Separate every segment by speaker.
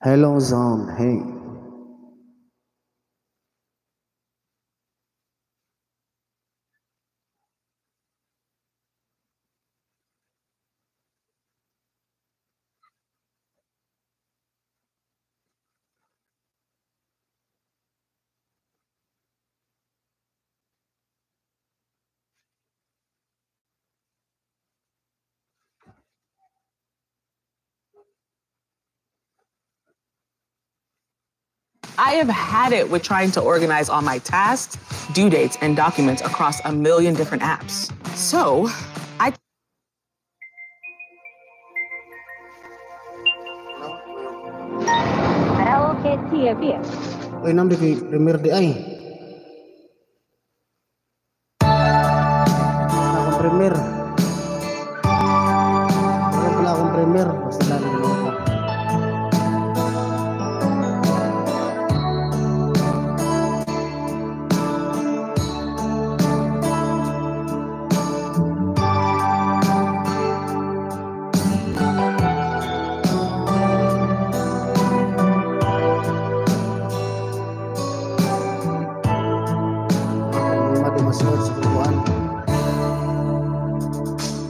Speaker 1: Hello Zone, hey.
Speaker 2: I have had it with trying to organize all my tasks, due dates, and documents across a million different apps. So,
Speaker 3: Karaoke TV.
Speaker 1: Uy, namdi kay Premier di ay. Wala akong Premier. Wala akong Premier. Basta lang ako.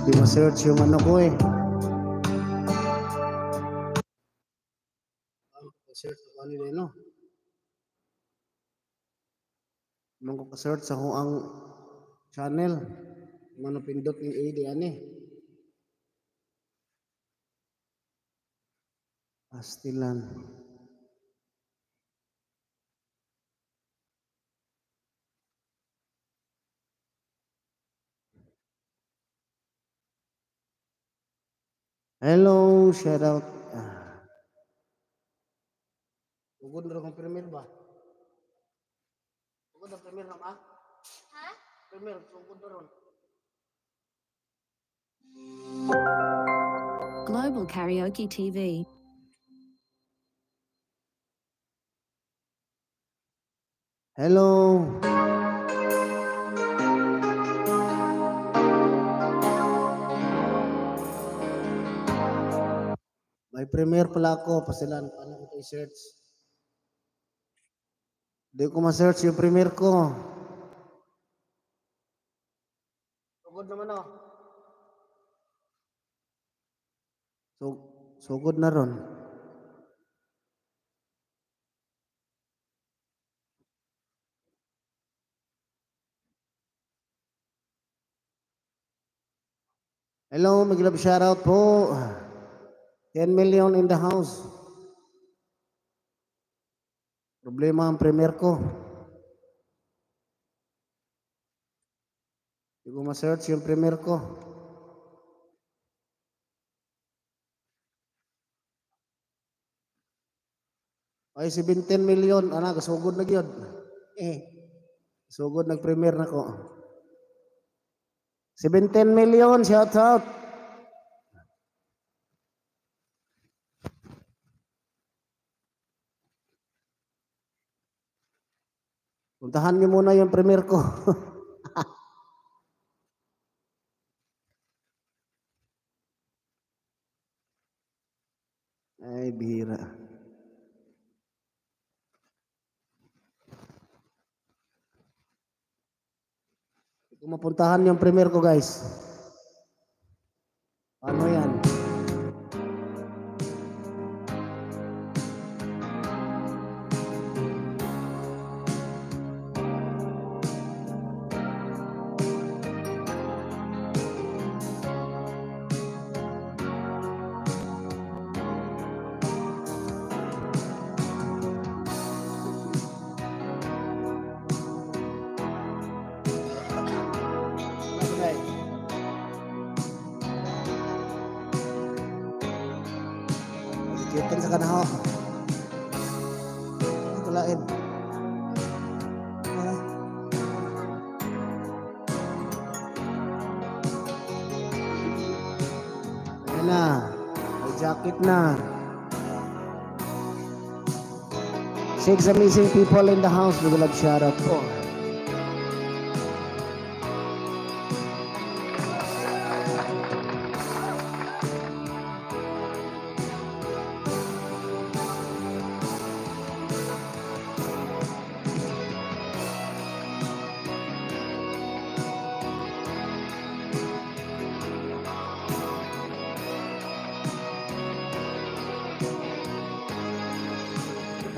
Speaker 1: Di ma-search yung ano ko eh. Search ko ano din no. Nung ko pa-search sa ang channel, ano pindot yung AD ani. Pastilan. Hello, shout out. Ugod na akong Premier ba? Ugod na Premier na ba? Ha? Premier, ugod na ron.
Speaker 3: Global Karaoke TV.
Speaker 1: Hello. May Premier pala ako, pasilan paano ko i-search. Hindi ko ma-search yung Premier ko. Sugod naman oh. Sugod na ron. Hello, mag-love shoutout po. 10 million in the house. Problema ang Premier ko. Hindi ko ma-search yung Premier ko. Ay, 17 million. Ana, kasugod na yun. Sugod nag-Premier na ko. 17 million, shout out. Puntahan niyo muna yung Premier ko. Ay, bihira. Kung mapuntahan yung Premier ko, guys. Paano yan? Kitin sa kanaho. Ito lain. Ayan na. May jacket na. 6 amazing people in the house. We will have shout out po.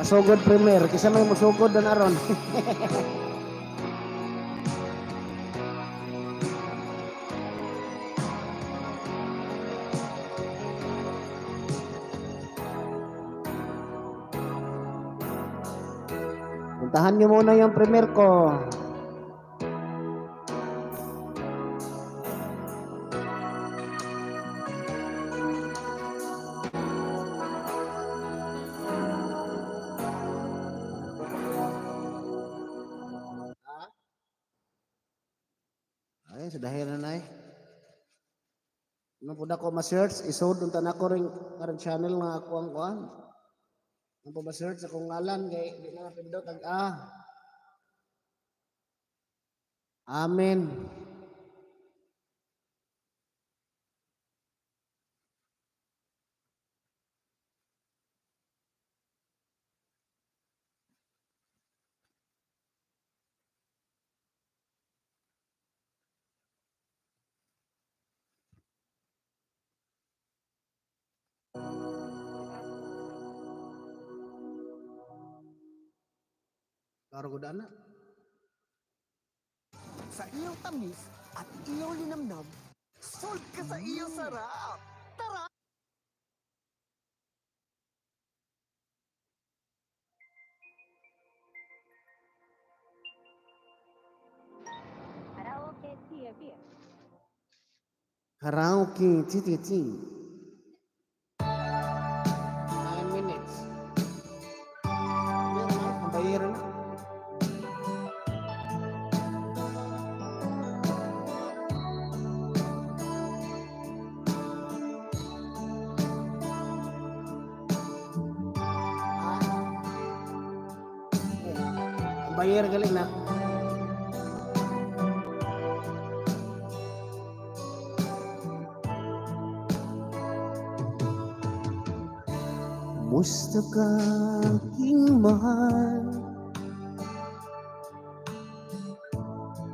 Speaker 1: Kasugod premier, kisa may musugod na naron. Puntahan niyo muna yung premier ko. Ay, sa dahil na nay. Nung puna ko ma-search, isod unta na ko ring karang channel nga ako ang kuan. Nung po ma-search akong ngalan kay di na pindot ag Amen. Karo gud ana.
Speaker 4: Sa iyong tamis at iyong linamnam, sold ka sa iyong sarap. Tara!
Speaker 3: Karaoke TV.
Speaker 1: Karaoke TTT. 9 minutes. Meron na, ang bayaran na. Ang bayar galing na. Musta ka aking mahal?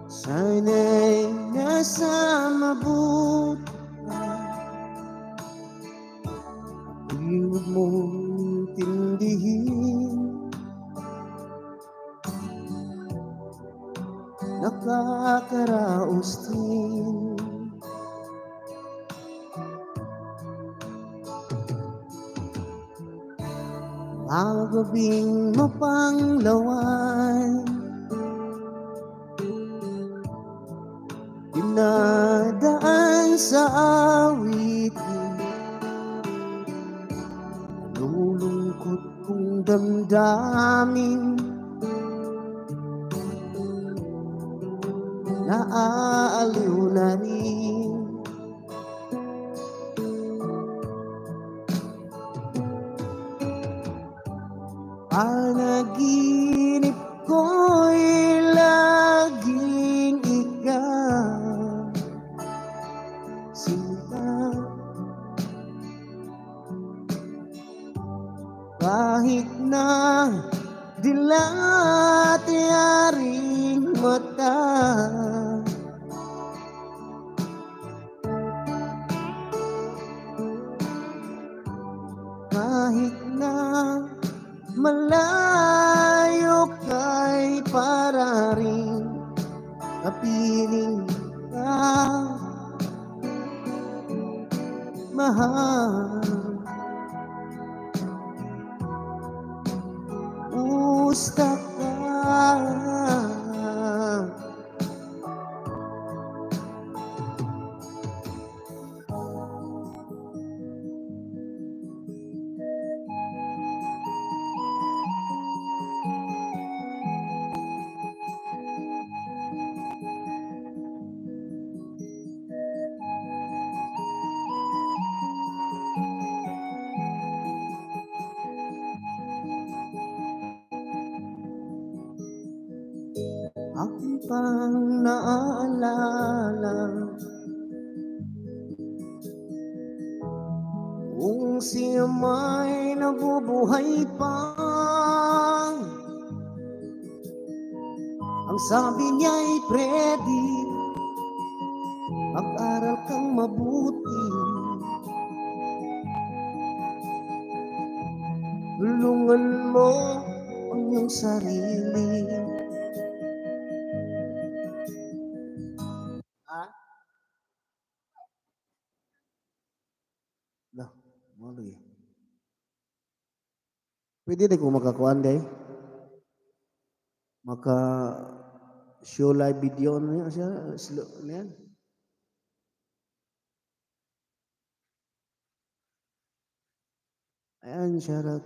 Speaker 1: Sana'y nasa mabuti ka. Huwag mong tindihin, nakakaraos din. Magabing mapanglawan, dinadaan sa awitin, nalulungkot kong damdamin, naaaliw na rin. Panaginip ko'y laging ikaw, sinta. Kahit na dilat yaring mata, kahit na malayo kay para rin kapiling ka, mahal. Musta ka? Aking pang naaalala kung siya may nabubuhay pa, ang sabi niya'y Freddy, mag-aral kang mabuti, tulungan mo Mali. Pwede na kung makakuan day. Maka show live video niya siya. Slow, ano yan? Ayan, shout out.